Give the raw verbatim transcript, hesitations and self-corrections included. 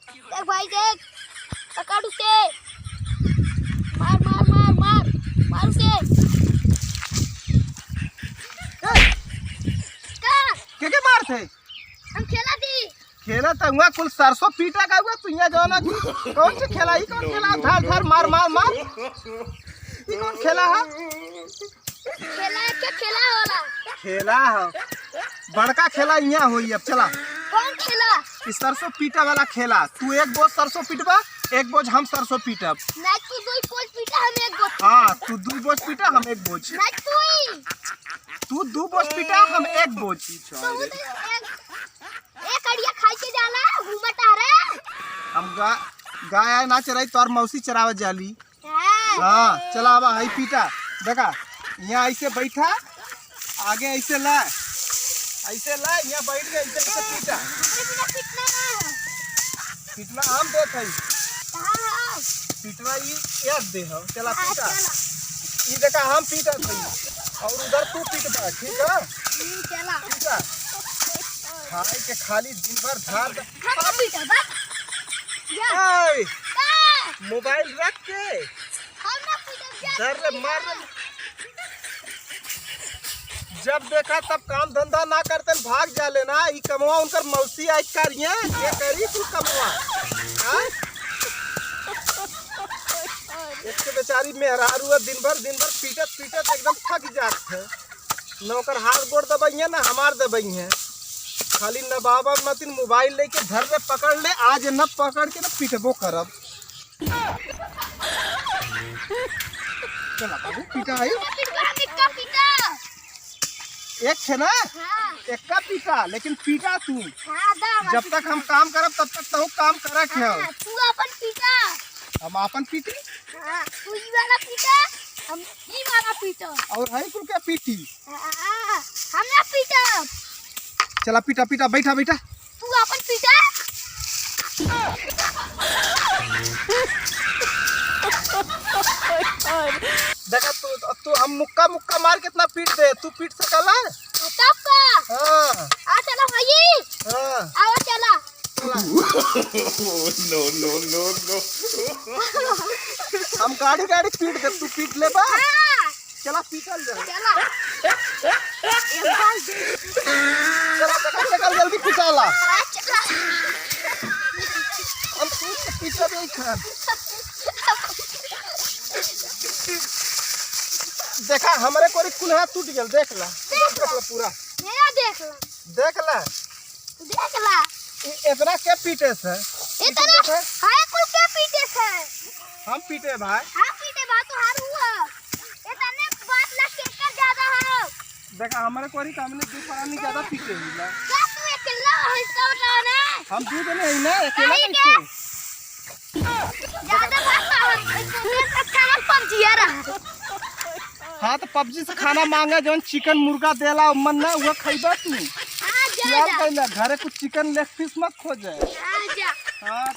देख भाई, देख, पकड़ उसे। मार, मार, मार, मार, मार उसे। का? के के मारत है? हम खेला थी। खेला त हुआ कुल सरसों पीटा का हुआ, तू यहाँ जाना कि कौन से खेला, ई कौन खेला? धर, धर, मार, मार, मार। ई कौन खेला है? खेला है, क्या खेला होला? खेला है, बड़का खेला यहाँ होई। अब चला। कौन खेला? ई सरसों पीटा वाला खेला। तू एक बोझ सरसों पीटबा, एक बोझ हम सरसों पीटब। नहीं, तू दो बोझ पीटा, हम एक बोझ। हाँ, तू दू बोझ पीटा, हम एक बोझ। नहीं, तू ही। तू दू बोझ पीटा, हम एक बोझ। तो वो तो एक, एक अड़िया खाई के जाला, घूमत आ रहा। हम गा-, गाय आय ना चराई, तोर मौसी चरावत जाली। हाँ। हाँ, चला आवा, हई पीटा। देखा, यहाँ ऐसे बैठा, आगे ऐसे ला, ऐसे ला, यहाँ बैठ के ऐसे, ऐसे पीटा। अरे, बिना पीटना ना। पीटना हम देत हई। कहाँ है? पीटना ई याद दे हम। चला हाँ, पीटा। चला। ई देखा हम पीटत हई। और उधर तू पीटबा, ठीक है? हम्म, चला। पीटा। खाए के खाली दिन भर झाड़ दे। हम ना पीटब, बस। जा। ए, का? मोबाइल रख के। हम ना पीटब, जा। डर रे, मार रे। जब देखा तब काम धंधा ना करते न भाग जाले ना। ई कमवा उनकर मौसी आई करिए, ये करी तू कमवा। हाँ? एक तो बेचारी मेहरारू है, दिन भर, दिन भर पीटत पीटत एकदम थक जात है। न ओकर हाथ गोड़ दबइहे, न हमार दबइहे। खाली न बाबा मतिन मोबाइल लेके धर ले, पकड़ ले, आज न पकड़ के न पीटबो करब। चला बाबू, पीटा है। पीटा, पीटा, पीटा। एक है ना? हाँ। एक्का पीटा, लेकिन पीटा तू। हाँ, दा, जब तक हम काम करब, तब तक तहू काम करत है। हाँ, तू अपन पीटा। हम अपन पीटी? हाँ, तू ई वाला पीटा, हम ई वाला पीटा। और है कुल के पीटी? हाँ, हम ना पीटा। चला पीटा, पीटा, बैठा, बैठा। तू अपन पीटा। देखा तू, तू हम मुक्का मुक्का मार कितना पीट दे, तू पीट सकला? तब का? हाँ। आ चला भाई। हाँ। आओ चला। चला। No, no, no, no। हम गाड़ी गाड़ी पीट दे, तू पीट लेबा? हाँ। चला पीटल जा। चला। ए भाई। चला, चला, चला, जल्दी पिटाला। आ, चला। हम तू से पीछे नहीं खान। देखा, हमरे कोरी कुल्हा टूट गेल, देख ला। देख ला। देख ला पूरा। मेरा देख ला। देख ला। देख ला। इ-, इतना के पीटे से? इतना देखा? हाय कुल के पीटे से? हम पीटे भाई। हम पीटे भाई, तो हार हुआ। इतने बात ला केकर ज्यादा है? देखा, हमरे कोरी का हमने दू परानी ज्यादा पीटे ही ना। का तू अकेला है, तो ना? हम दू जने ही ना, अकेला नहीं कैसे? के। ज्यादा बात ना हो, इसको देर तक खाना पबजी आ रहा है। हाँ, तो पबजी से खाना मांगा, जौन चिकन मुर्गा देला, मन ना, वो खइबा तू। हाँ, जा, खियाल जा। कइला, घरे कुछ चिकन लेग पीस मत खोजे। हाँ, जा। हाँ।